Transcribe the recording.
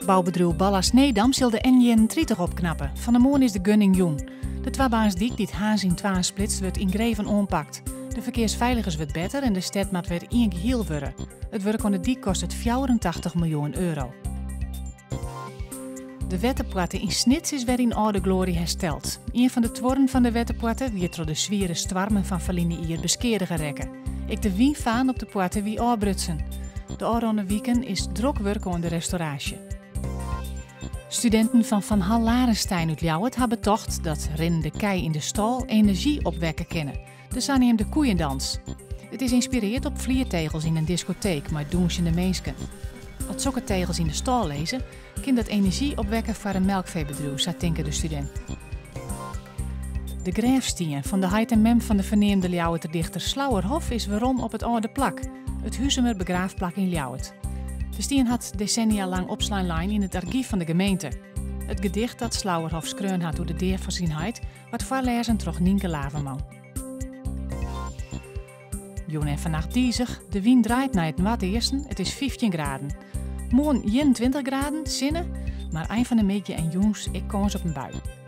Boubedriuw Ballast Nedam sil de N31 opknappe. Fan 'e moarn is de gunning jûn. De twabaansdyk dy't Harns yn twaen splitst wurdt yngreven oanpakt. De ferkearsfeiligens wurdt better en de stêd moat wer ien gehiel wurde. It wurk oan de dyk kostet 84 miljoen euro. De Wetterpoarte yn Snits is wer yn âlde gloarje hersteld. Ien fan de tuorren fan de Wetterpoarte wie troch de swiere stoarmen fan ferline jier beskeadige rekke. Ek de wynfaan op de poarte wie ôfbrutsen. De ôfrûne wiken is drok wurke oan de restauraasje. Studinten fan Van Hall Larenstein út Ljouwert ha betocht dat rinnende kij yn de stâl enerzjy opwekke kinne, de saneamde koeiendans. It is ynspireard op fliertegels yn in diskoteek mei dûnsjende minsken. As sokke tegels yn de stâl lizze, kin dat enerzjy opwekke foar in melkfeebedriuw, sa tinke de studinten. De grêfstien fan de heit en mem fan de ferneamde Ljouwerter dichter Slauerhoff is werom op it âlde plak, it Huzumer begraafplak yn Ljouwert. De stien hat desennia lang opslein lein yn it argyf fan de gemeente. It gedicht dat Slauerhoff skreaun hat oer de dea fan syn heit waard foarlêzen troch Nynke Laverman. Jûn en fannacht dizich, de wyn draait nei it noardeasten, it is 15 graden. Moarn 21 graden, sinne, mar ein fan de middei en jûns ek kâns op in bui.